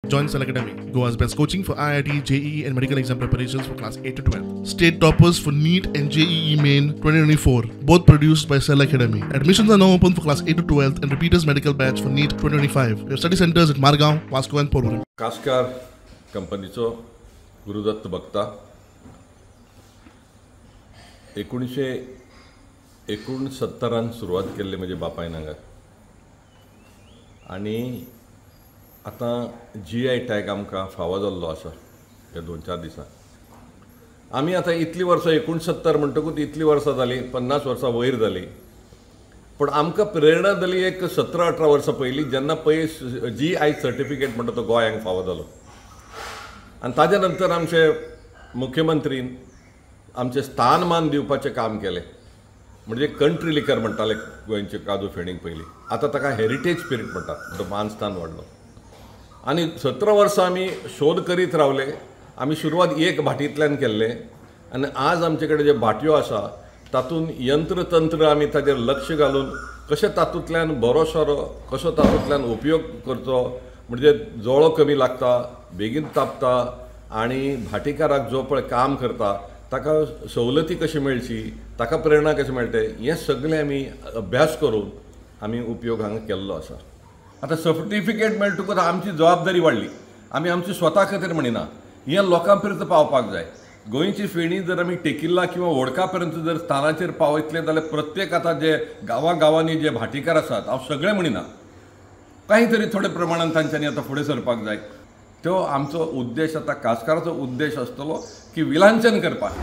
Join Cell Academy, Goa's best coaching for IIT, JEE and medical exam preparations for class 8 to 12. State toppers for NEET and JEE Main 2024, both produced by Cell Academy. Admissions are now open for class 8 to 12 and repeaters medical batch for NEET 2025. We have study centers at Margao, Vasco and Porvorim. Kaskar कंपनीचो गुरुदत्त भक्ता 1969 सुरवात केल्ली म्हज्या बापायन हांगा आनी आतां जी I tag आमकां फावो जाल्लो आसा ह्या 2-4 दिसां. आमी आतां इतलीं वर्सां 69 म्हणटकूच इतलीं वर्सां जालीं, 50 वर्सां वयर जालीं. पूण आमकां प्रेरणा जाली एक 17-18 वर्सां पयलीं जेन्ना पळय जी I certificate म्हणटा तो गोंयांक फावो जालो. आनी ताज्या नंतर आमचे मुख्यमंत्रीन आमचें स्थानमान दिवपाचें काम केलें. म्हणजे कंट्री लिकर म्हणटाले गोंयचे काजू फेणीक पयलीं, आतां ताका हेरिटेज स्पिरीट म्हणटात, तो मानस्थान वाडलो. आनी 17 वर्सां आमी शोध करीत रावले. आमी सुरवात एक भाटींतल्यान केल्ले आनी आज आमचे कडेन जे भाटयो आसा तातूंत यंत्रतंत्र आमी ताजेर लक्ष घालून कशें तातूंतल्यान बरो सोरो कसो तातूंतल्यान उपयोग करचो, म्हणजे जोळो कमी लागता, बेगीन तापता आनी भाटीकाराक जो पळय काम करता ताका सवलती कशी मेळची, ताका प्रेरणा कशी मेळटे, हें सगळें आमी अभ्यास करून आमी उपयोग हांगा केल्लो आसा. आतां सर्टिफिकेट मेळटकूच आमची जबाबदारी वाडली. आमी आमची स्वता खातीर म्हणिना, हें लोकां पर्यंत पावपाक जाय. गोंयची फेणी जर आमी टेकिल्ला किंवा वोडका पर्यंत जर स्थानाचेर पावयतले जाल्यार प्रत्येक आतां जे गांवां जे भाटीकार आसात, हांव सगळें म्हणिना, कांय तरी थोडे प्रमाणान तांच्यांनी आतां फुडें सरपाक जाय. तो आमचो उद्देश आतां कासकाराचो उद्देश आसतलो की विलांचन करपाक.